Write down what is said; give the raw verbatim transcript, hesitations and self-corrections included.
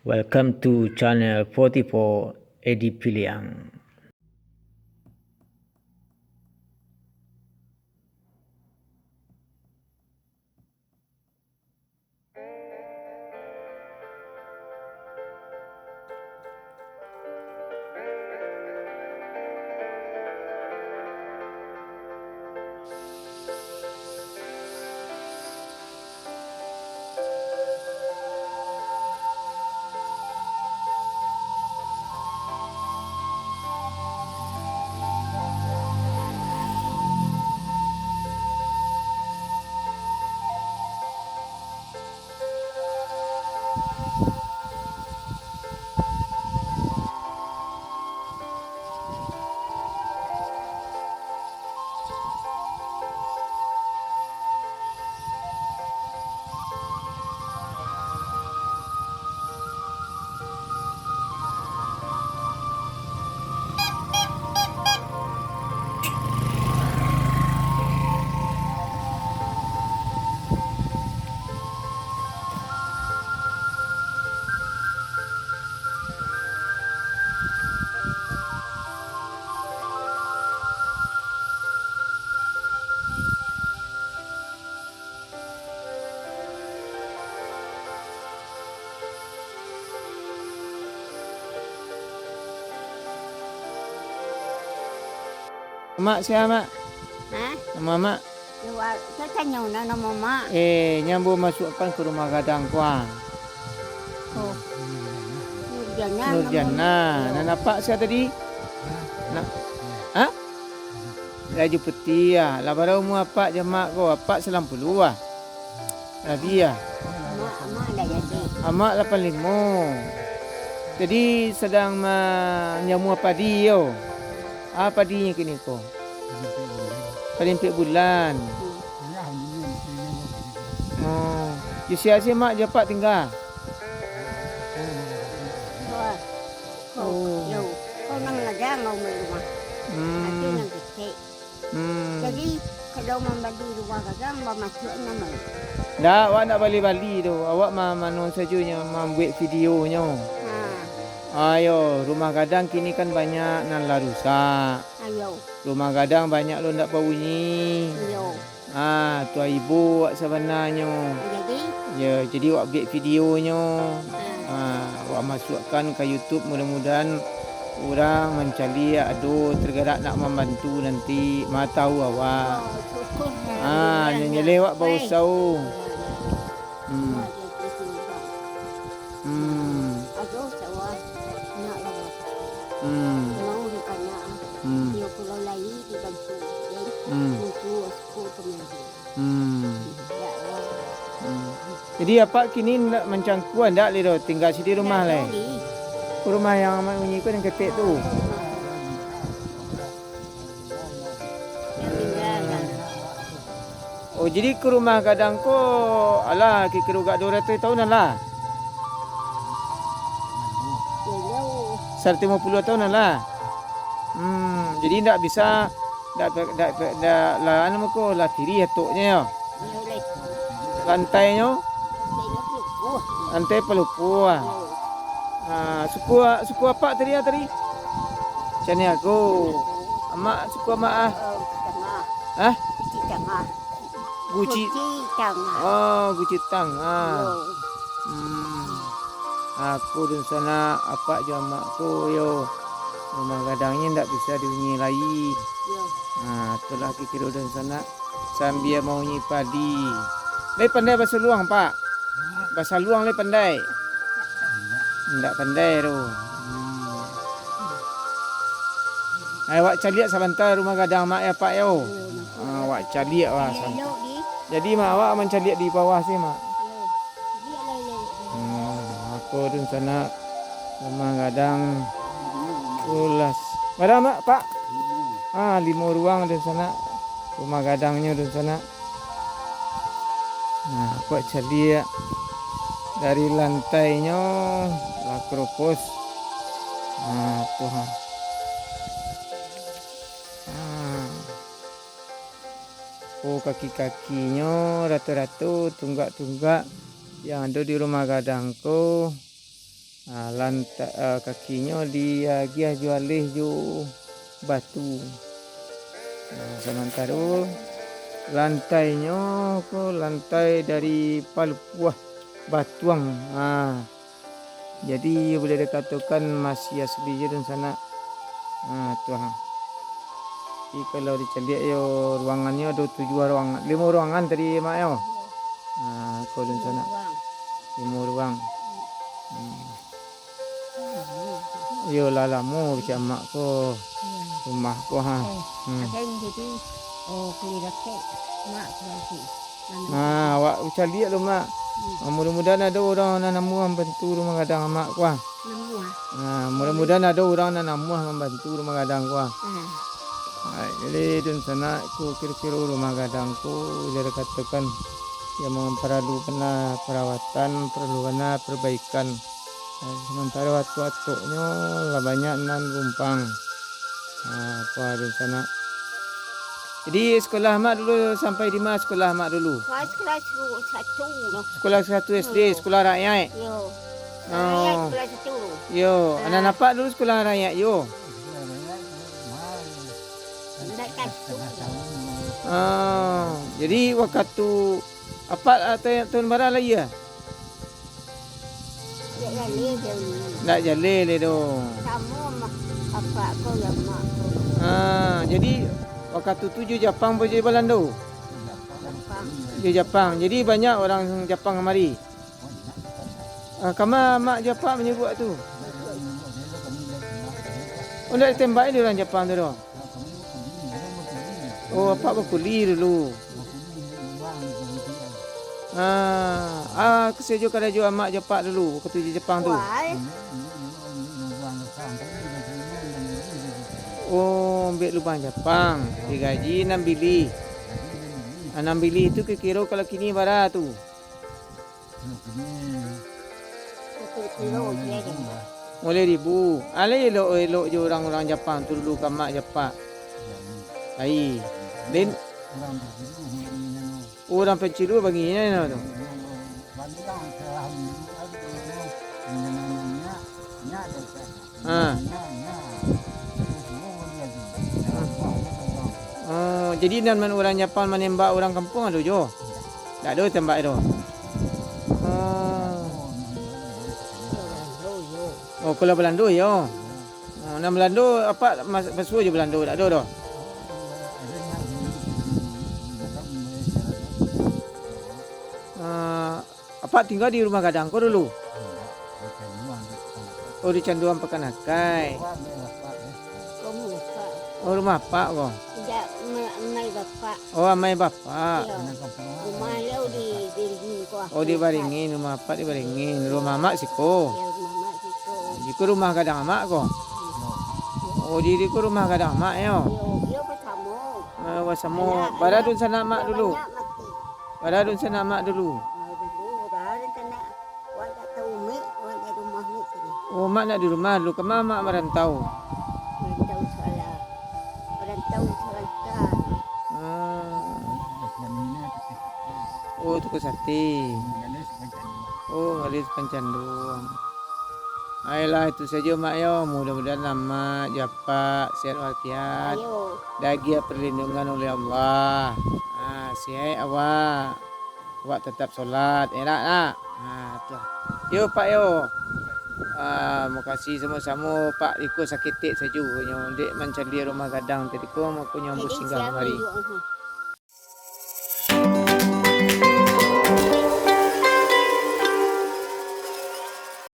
Welcome to channel forty-four, Edi Piliang. Mak, sia, Mak? Hah? Namo Mak? Yo, wa-, kito tanyo na namo Mak. Eh, nyo ambo masuakkan ka rumah gadang ko, ah. Oh. Nurjana, Nurjana. Namo Mak. Nan apak sia tadi? Nak, ha? Laju putiah. Lah bara umua apak jo Mak ko? Apak sambilan puluah ah. Rabiah. Amak, amak dah jadi. Amak lapan limo. Jadi, sadang manjamua padi yo. Ah, padinyo kini ko? Padi ampek bulan. Oh. Di sia se Mak jo Apak tingga? Wah. Oh. Yo. Kau nan ngaja ngau main rumah. Hmm. Ati nan kecek. Hmm. Jadi, kalau mambali rumah gadang, bamasuak namo? Ndak, awak ndak bali-bali doh. Awak ma-, mano sajo nyo, mambuek video nyo. Ha. Ayo, rumah gadang kini kan banyak nan lah rusak. Ayo. Rumah gadang banyak lo ndak babunyi. Iyo. Ah, tu aibo awak sabananyo. Jadi? Yo, jadi awak buek videonyo. Ah. Ah, awak masuakkan ka YouTube, mudah-mudahan urang mancaliak, ado tergerak nak mambantu nanti, ma tahu awak. Oh, syukur, ah, alhamdulillah, nyo nyaleh awak bausao. Iyo, iyo. Hmm. Awak jadi simpan. Hmm. Ado sawah, nak lawak. Hmm. Mau dikanak. Hmm. Iyo pulau lai dibantu. Hmm. Mutu aku kemari. Hmm. Ya Allah. Hmm. Jadi, Apak kini ndak mancangkua ndak lai doh, tingga sidi rumah lai? Ndak lai. Rumah yang Amak bunyi ko nan ketek tu? Yang tingga kan. Oh, jadi ka rumah gadang ko, alah, kiro-kiro gak duo ratuih tahun alah? Iyo. Saratuih limo puluah tahun alah? Hmm, jadi ndak bisa, ndak, ndak, ndak, lah, anu ko, lah tirih atoknyo yo? Iyo, lai. Lantainyo? Lantainyo palupuah. Lantai palupuah. Iyo. Ah, suku, suku Apak tadi, ah, tadi? Caniago. Amak, suku Amak, ah? Eh, Tangah. Hah? Guci Tangah. Guci. Guci Tangah. Oh, Guci Tangah. Iyo. Hmm. Aku dunsanak, Apak jo Amak ko yo, rumah gadangnyo ndak bisa dihuni lai. Iyo. Nah, itulah kiro dunsanak sambia maunyi padi. Lai pandai basaluang, Pak? Basaluang lai pandai? Indak pandai tu. Hmm. Ai, awak caliak sabanta rumah gadang Mak yo, Pak yo. Iyo, nak. Ah, awak caliak lah. Caliak sabanta. Elok di. Jadi, Mak, awak mancaliak di bawah sih, Mak. Iyo. Caliak lah elok. Hmm, aku dunsanak rumah gadang. Ulas. Bara, Mak, Pak? Limo. Ah, limo ruang dunsanak. Rumah gadangnyo dunsanak. Nah, kok caliak dari lantainyo lah keropos. Nah, tu ha. Ah. Oh, kaki-kakinyo rato-rato, tunggak-tunggak yang ado di rumah gadang ko. Ah, lanta-, ah, kakinyo diagiah jo aleh jo batu. Ah, samantaro lantainyo ko lantai dari palupuah batuang. Ah, jadi, buliah dikatokan masih asli je dunsanak. Ah, tu ha. Jadi, kalau dicaliak yo, ruangannyo ado tujuah ruangan, limo ruangan tadi, Mak, yo. Ah, ko dunsanak. Limo ruang. Hmm. Iyo lah lamo kecek amak ko. Iyo. Rumah ko, ha. Eh, hmm. Aden jadi, oh, kuli rakek, mak ko lagi. Nah, awak caliak lo, Mak. Hmm. Ah, mudah-mudahan ado urang nan namuah mambantu rumah gadang amak ko, ah. Namuah. Ah, mudah-mudahan ado urang nan namuah mambantu rumah gadang ko, ah. Hmm. Hai, jadi dunsanak ko kiro-kiro rumah gadang ko, ujar katokan, iyo mambaralukan perawatan, paralukan perbaikan. Nah, samantaro atuk-atuknyo lah banyak nan rumpang. Nah, ko dunsanak. Jadi, sekolah amak dulu sampai di ma sekolah amak dulu? Wah, sekolah satu, no. Sekolah satu S D, hmm, sekolah rakyat? Yo. Oh. Rakyat sekolah satu. Yo, ah. Anak apak dulu sekolah rakyat, yo? Indak satu. Ah, jadi wakatu apak, ah, ta-, tahun bara lahia? Indak jaleh doh. Indak jaleh lai doh. Samo ma-, apak ko jo amak ko. Ah, jadi wakatu tu jo Japang apo jo Balando? Japang. Jo Japang. Jadi banyak urang Japang kamari. Ah, kama amak jo apak manyuruak tu? Oh, indak ditembak dek urang Japang tu doh? Oh, apak bakuli dulu. Ah, ah, karajo-karajo amak jo apak dulu, wakatu di Japang tu? Oh, ambiak lubang Japang, digaji anam biliah. Anam biliah tu kiro-kiro kalau kini bara tu? Limo ribu. Alai elok-elok jo urang-urang Japang tu dulu ka amak jo apak. Ai. Den. Urang Pancilu bangih nyo tu. Ha. Oh, jadi nan man-, urang Japang manembak urang kampuang ado juo? Ndak ado tembak tu. Oh. Oh, kalau Balando, yo. Oh, nan Balando, apak mas-, masuo jo Balando, ndak ado doh? Ah, apak tingga di rumah gadang ko dulu? Oh, di Canduang Pakan Akai. Oh, rumah apak ko? Indak, ma-, amai bapak. Oh, amai bapak. Iyo. Rumah baliau di Baringin ko. Oh, di Baringin, rumah apak di Baringin. Rumah amak siko. Iyo, rumah amak siko. Di ko rumah gadang amak ko? Iyo. Oh, di, di ko rumah gadang amak, yo? Iyo, iyo, basamo. Oh, basamo. Anak, bara anak, dunsanak amak dulu? Banyak mati. Bara dunsanak amak dulu? Ah, dulu, bara dunsanak. Awak dak tahu, Mek, awak dak rumah, Mek, tadi. Oh, mak ndak di rumah dulu. Kama mak marantau? Marantau salah. Marantau salah. Hmm. Oh, tukang sate. Oh, ngalih Supancanduang. Ayolah, itu sajo, Mak, yo. Mudah-mudahan amak jo apak sehat walafiat. Ayo. Diagiah perlindungan oleh Allah. Ah, sehat awak. Awak tatap solat, elok tak? Ha, tu. Yo, Pak, yo. Ah, makasih samo-samo, Pak. Iko saketek sajo nyo, dek mancaliak rumah gadang tadi ko, mako nyo ambo singgah kamari.